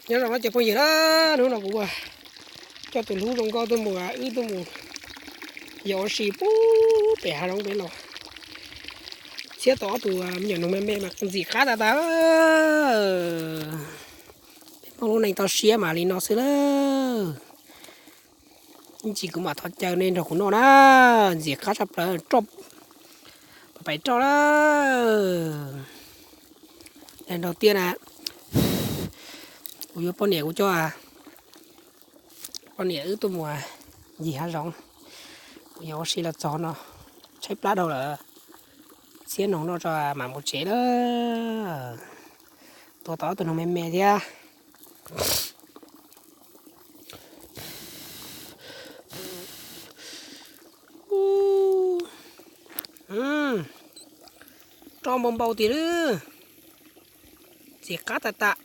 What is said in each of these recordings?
Nyob zoo no cov phooj ywg na, hnub no kuv coj tus hlub zoo nkauj tuaj mus, wb tuaj mus yos ua si pem hav zoov pem los, txhiab tau ob tug me nyuam noog me me mas ntxim qab tas tas. Peb Hmoob lub neej toj siab mas li no xwb lawm. Ib ntsis kuv mam thov caw nej nrog kuv noj na, ntxim qab tshaj plaws, roj, pais roj na. Dag nrog tiaj na, kuv yuav poj niam kuv coj poj niam wb tuaj mus ncig hav zoov, mus yos ua si los txog no, tshaib plab dhau lawm, txhiab noog noj tso mam mus tsev na. Tua tau ob tug noog me me thiab. Roj npau npau tiag lawm, ntxim qab tas tas.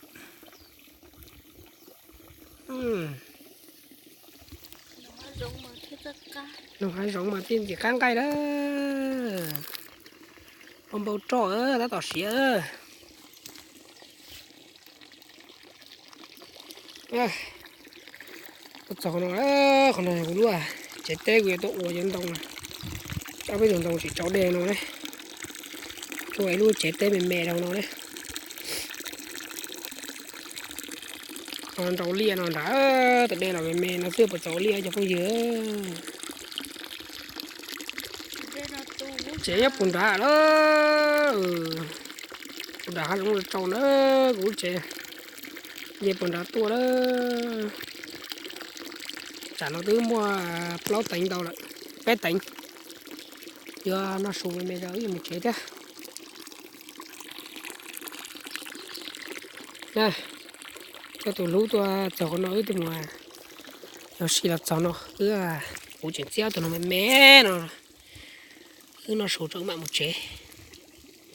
Noog hav zoov mas thiaj ntxim qab nqaij lawm. Npau npau roj tab tom siav. Tuaj txog qhov no, qhov no yog kuv lub tsev teb kuv yuav tuaj ua cov ntoo, ob peb tug ntoo tsis tsau dej no ne. Tuaj ua ib lub tsev teb me me rau no ne. Nrau liaj no nrad, tus dej los me me no xwb puas txaus ua liaj cov phooj ywg. Tsev nyob puag nrad lawm, puag nrad hav zoov tsau na, kuv lub tsev nce puag nrad tuaj lawm. Tsam no twb muaj plaub teev ntau lawm, peb teev. Yuav noj su me me rau wb yuav mus tsev thiab. Coj tus hlub tuaj txog qhov no wb tuaj mus yos ua si los txog no, wb, kuv tseem txiab tus noog me me no, wb noj su rau wb mam mus tsev.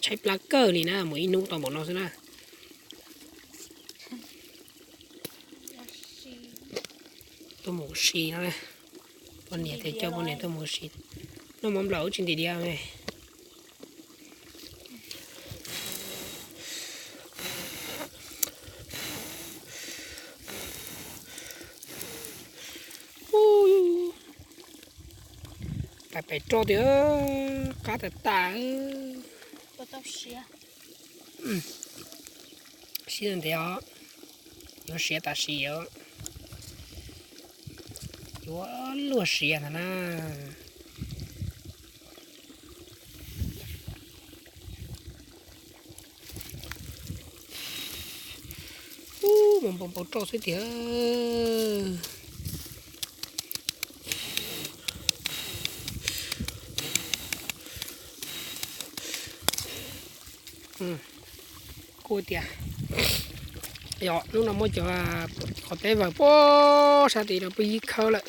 Tshaib plab kawg li na, mus ib hnub tau npaum no xwb na. Tuaj mus ua si no, poj niam tias coj poj niam tuaj mus ua si, noj mov nplaum wb tsis ntim diav me. Pais pem roj tiag, qab tas tas. Siab ntev os, yuav siav tam sim os, yuav luag siav ntag na. Ub, mas npau npau roj xwb tiag. Kuj tias, yog hnub no muab cov qhov teb vawm puag sab tid rau pub yib khawb lawm,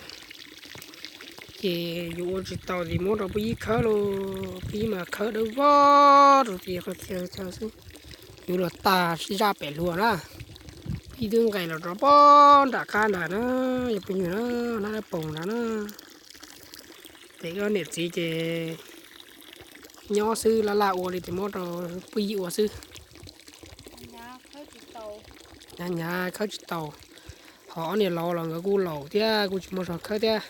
ces yus ua tsis tau ces muab rau pub yib khawb lauj. Pub yib mas khawb dawb vog rau tid qhov chaw xwb. Yus los tag zaj pem hluas na, pub yib twb nqes los rau puag nram qab nrad na, yog pub yib na, na poog nrad na. Ces wb niam txiv ces nyob xwb, laj laj ua li ces muab rau pub yib ua xwb. Hnyav hnyav khawb tsis tau. Ho ob niag laus los nkawd kuj laus thiab kuj tsis muaj zog khawb thiab.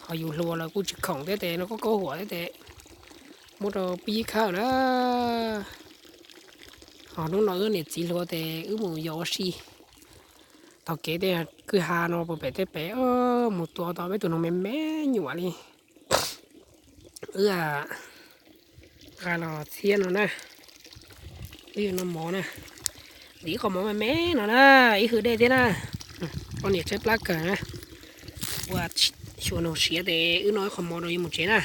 Ho yus hluas los kuj tsis khoom thiab tes no, kuj kaub huam thiab tes muab rau pub yib khawb na. Ho hnub no wb niam txiv hluas tes wb mus yos ua si taug kev tej kwj ha no puag pem tej pem, mus tua tau peb tus noog me me nyuam li. Wb nqa los txhiab no na, wb yuav noj mov na. Ntim ib qho mov me me no na, ib hwj dej thiab na. Poj niam tshaib plab kawg na, ua xyuas noog siav tes wb noj ib qho mov rau yuav mus tsev na.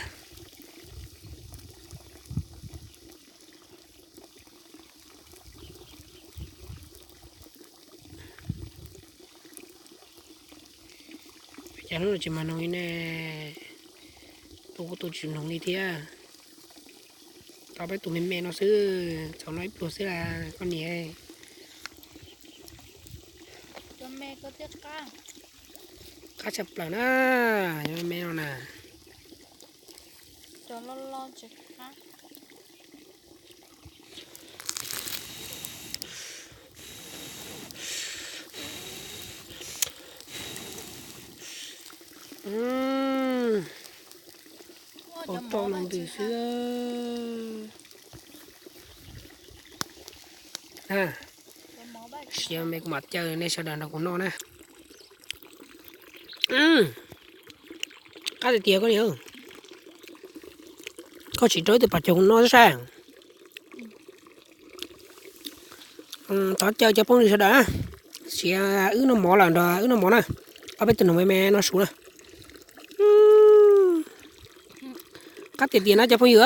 Cas hnub no tsis mag noog li ne, tu kuj tu tsis noog li thiab. Tau peb tus me me no xwb, txhaum no ib pluag xwb las koj niam. Qab tshaj plaws na, cov me me no na. Pov rau no ntws xwb. Siav me kuv mam caw nej sawv daws nrog kuv noj na. Qab tiag tiag koj niam. Koj tsis rau ib tug pas coos no xwb saib. Thov caw cov phooj ywg sawv daws na, siav wb noj mov lawm nrog wb noj mov na. Ob peb tug noog me me noj su na. Qab tiag tiag na cov phooj ywg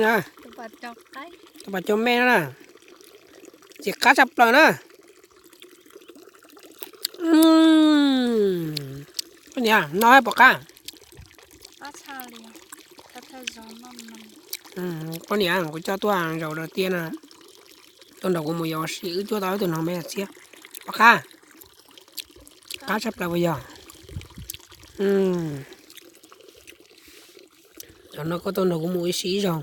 na. Tus pas coos me no na, ces qab tshaj plaws na. Koj niam, noj pom qab. Koj niam, kuv coj tuaj zaum đầu tiên na, tuaj nrog kuv mus yos ua si, wb cuab tau ib tug noog me txiab. Pom qab. Qab tshaj plaws puas yog? Zaum no koj tuaj nrog kuv mus ua si ib zaug,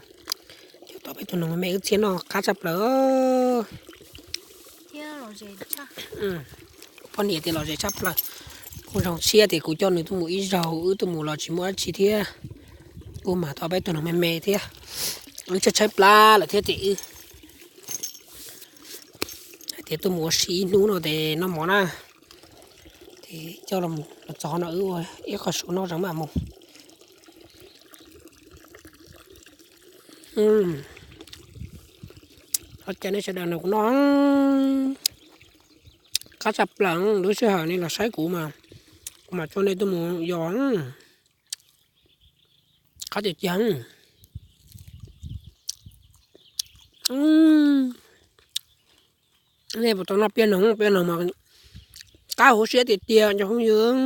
cuab tau peb tug noog me me wb txiab noj qab tshaj plaws. Poj niam tias lom zem tshaj plaws. Kuv zoo siab tias kuv coj nws tuaj mus ib zaug, wb tuaj mus los tsis muaj dab tsi thiab, kuj mag tau peb tug noog me me thiab. Wb tshaib tshaib plab lawm thiab ces wb hais tias tuaj mus ua si ib hnub no ces noj mov na, ces coj los txog no wb ua ib qho su noj zoo mam mus. Thov caw nej sawv daws nrog kuv noj. Qab tshaj plaws, lub sij hawm nej los saib kuv mas kuv mam coj nej tuaj mus yos. Qab tiag tiag. Nej puas tau noj pliaj noog? Pliaj noog mas qab hauv siab tiag tiag cov phooj ywg.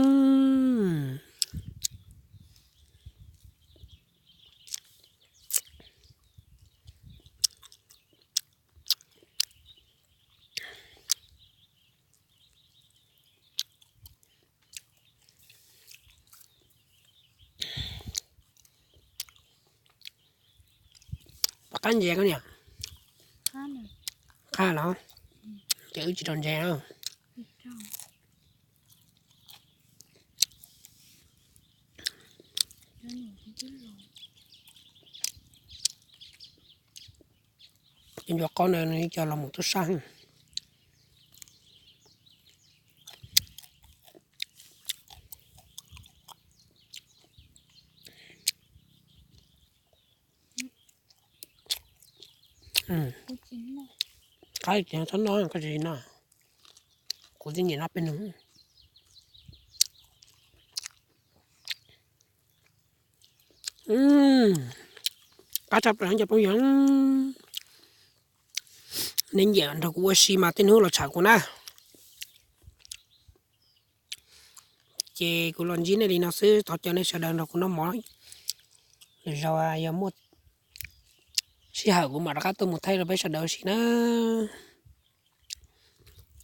Pom qab ntses koj niam? Qab los? Ces wb tsis rau ntses na. Cov ncua qaub no nws cov los mus tub sab. Qab tiag, txhob noj, koj tsis noj. Kuv twb nyiam noj peb noog. Qab tshaj plaws cov phooj ywg. Nej nyiam nrog kuv ua si mas tej hnub los tshawb kuv na. Ces kuv los ntsib nej li no xwb, thov caw nej sawv daws nrog kuv noj mov. Lwm zaus yog muaj sij hawm kuv mam rov qab tuaj mus thaij rau peb sawv daws ua si na.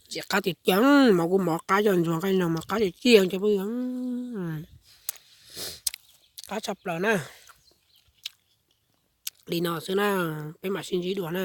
Ntses qab tiag tiag, mov kuj mov qab, cov ntsuag nqaij no mas qab tiag tiag cov phooj ywg. Qab tshaj plaws na. Li no xwb na, peb mam sib ntsib dua na.